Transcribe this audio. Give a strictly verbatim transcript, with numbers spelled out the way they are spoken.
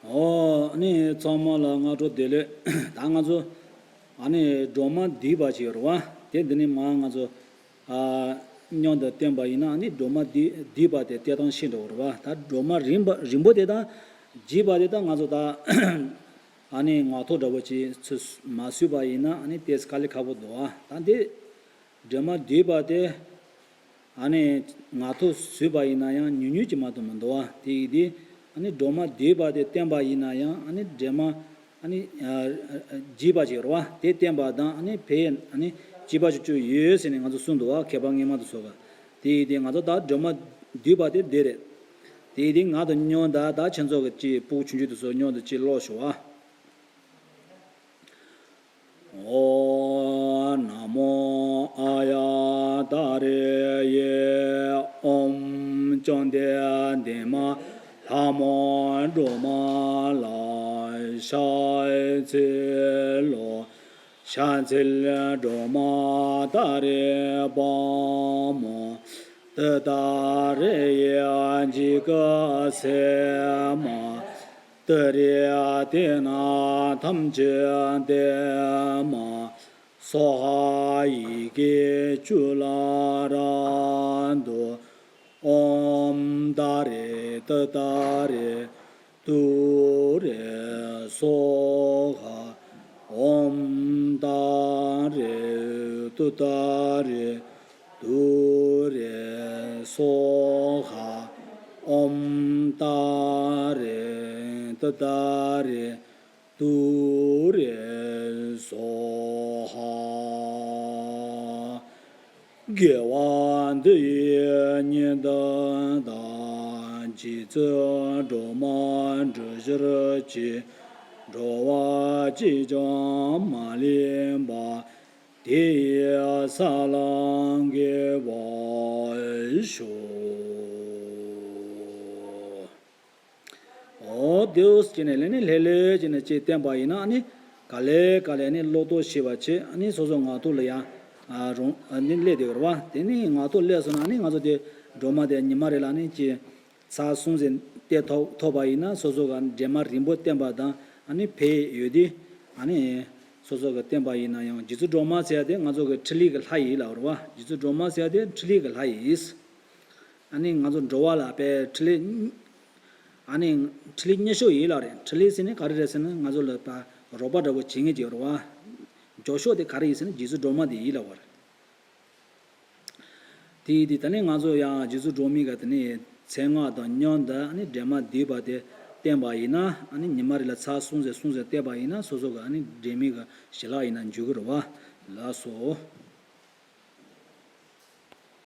ཨོ་ཨ་ནི་ཚང་མ་ལ་སྔ་དྲོ་བདེ་ལེགས། ད་ང་ཚོ་ཨ་ནི་སྒྲོལ་མ་བསྡུས་པ་ཅིག་ཡོད་རེད་བ། དེ་འདི་ནས་མར་ང་ཚོ་ཨ་མཉམ་དུ་བསྟན་པ་ཡིན་ན། ཨ་ནི་སྒྲོལ་མ་བསྡུས་བསྡུས་པ་དེ་བསྟན་སྟངས་ཤེས་འགྲོ་གི་རེད་བ། ད་སྒྲོལ་མ་རིམ་པ་རིམ་པ་དེ་དང་བསྡུས་པ་དེ་དང་ང་ཚོ་ད་ཨ་ནི་ངག་ཐོག་འདྲ་པོ་ཅིག་ཚུར་མ་བཟོས་པ་ཡིན་ན། ཨ་ནི་ཏོག་ཙམ་དཀའ་ལས་ཁག་པོ་འདུག་བ། ད་འདི་སྒྲོལ་མ་བསྡུས་པ་དེ་ཨ་ནི་ངག་ཐོག་བཟོས་པ་ཡིན་ན་ཡང་ཉུང་ཉུང་ཅིག་མ་གཏོགས་མི་འདུག་བ། དེ་ཡིན་དུས་ཨ་ནི་སྒྲོལ་མ་བསྡུས་པ་དེ་བསྟན་པ་ཡིན་ན་ཡང་། ཨ་ནི་སྒྲོལ་མ་ཨ་ནི་ཨ་ཨ་བསྡུས་པ་ཅིག་ཡོད་རེད་བ། དེ་བསྟན་པ་དང་ཨ་ནི་ཕར་ཨ་ནི་བསྡུས་པ་ཅིག་ཅིག་ཡོད་ཟེར་ནས་ང་ཚོ་གསུངས་འདུག་བ། མཁས་པ་སྔོན་མ་དེ་ཚོ་ག། དེ་ཡིན་དུས་ང་ཚོ་ད་སྒྲོལ་མ་བསྡུས་པ་དེ་འདི་རེད། དེ་ཡིན་དུས་ང་དང་མཉམ་དུ་ད་ཁྱེད་ཚོ་གི་ཅིག་སྤུ་གུ་ཆུང་ཆུང་དེ་ཚོ་མཉམ་དུ་ཅིག་ཀློག་ཤོག་ཨ། ཨོ་ན་མོ་ཨཱརྱ་ཏཱ་རེ་ཡེ། ཨོཾ་བཅོམ་ལྡན་འདས་མ་ལྷ་མོ་སྒྲོལ་མ་ལ་ཕྱག་འཚལ་ལོ། ཕྱག་འཚལ་སྒྲོལ་མ་ཏཱ་རེ་དཔལ་མོ། ཏུཏྟཱ་རེ་ཡེ་འཇིགས་སྐུལ་སེལ་མ། ཏུ་རེ་དེ་ན་ཐམས་ཅད་བདེ་མ། སྭཱ་ཧཱ་ཡི་གེ་བཅུ་ལ་རབ་ཏུ། ཨོཾ་ཏཱ་རེ་ཏུཏྟཱ་རེ་ཏུ་རེ་སྭཱ་ཧཱ། ཨོཾ་ཏཱ་རེ་ཏུཏྟཱ་རེ་ཏུ་རེ་སྭཱ་ཧཱ། ཨོཾ་ཏཱ་རེ་ཏུཏྟཱ་རེ་ཏུ་རེ་སྭཱ་ཧཱ། དགེ་བ་འདི་ཡིས་ཉིད་དུ་བདག་རྗེ་བཙུན་སྒྲོལ་མ་འགྲུབ་གྱུར་ཅིག་འགྲོ་བ་གཅིག་ཀྱང་མ་ལུས་པ། དེ་ཡི་ས་ལ་འགོད་པར་ཤོག་ཨོ་དེའུ་ཟེར་ནས་ལས་ནི་ལྷོད་ལྷོད་བྱས་ནས་ཅིག་བསྟན་པ་ཡིན་ན། ཨ་ནི་ག་ལེ་ག་ལེ་ནི་ཀློག་རྟོག་བྱེད་པ་བྱེད། ཨ་ནི་སོ་སོ་ངག་ཐོག་ལ་ཡང་ཨ་རུང་ཨ་ནི་སླེབས་བསྡད་ཡོད་རེད་བ། དེ་ནི་ངག་ཐོག་སླེབས་སོང་ན། ཨ་ནི་ང་ཚོ་དེ་སྒྲོལ་མ་དེ་ཉི་མ་རེ་ལ་ནི་ཅིག་ཚར་གསུམ་ཙམ་བལྟས་ཐུབ་ཐུབ་པ་ཡིན་ན། སོ་སོ་ག་སྒྲོལ་མ་རིང་པོ་བསྟན་པ་དང་ཨ་ནི་ཕར་ཡོད་དེ། ཨ་ནི་སོ་སོ་ག་བསྟན་པ་ཡིན་ན་ཡང་། རྗེ་བཙུན་སྒྲོལ་མ་ཟེར་ཡ་དེ་ང་ཚོ་གི་ཕྲིན་ལས་ཀྱི་ལྷ་ཡིན་ལབ་རེད་བ། རྗེ་བཙུན་སྒྲོལ་མ་ཟེར་ཡ་དེ་ཕྲིན་ལས་ཀྱི་ལྷ་ཡིན། ཨ་ནི་ང་ཚོ་འགྲོ་བ་ལ་དཔེ་ཕྲིན་ལས། ཨ་ནི་ཕྲིན་ལས་མཉེས་གཤོག་ཡིན་ལབ་རེད། ཕྲིན་ལས་ཟེར་ནི་ག་རེ་རེད་ཟེར་ན། ང་ཚོ་ལ་ཕར་རོགས་པ་འདྲ་པོ་བྱེད་མཁན་ཅིག་ཡོད་རེད་བ། མགྱོགས་ཤོག་དེ་ག་རེ་ཡིན་ཟེར་ན། རྗེ་བཙུན་སྒྲོལ་མ་དེ་ཡིན་ལབ་པ་རེད། དེ་ཡིན་དུས་ད་ནི་ང་ཚོ་ཡང་རྗེ་བཙུན་སྒྲོལ་མའི་ག་དེ་ནི་མཚན་སྔགས་དང་མཉམ་དུ་ཨ་ནི་སྒྲོལ་མ་བསྡུས་པ་དེ་བསྟན་པ་ཡིན་ན། ཨ་ནི་ཉི་མ་རེ་ལ་ཚར་གསུམ་ཙམ་གསུམ་ཙམ་བལྟས་པ་ཡིན་ན། སོ་སོ་གི་ཨ་ནི་སྒྲོལ་མའི་གི་ཞལ་ལག་ཡིན་ན་འཇུག་གི་རེད་བ། ལགས་སོ།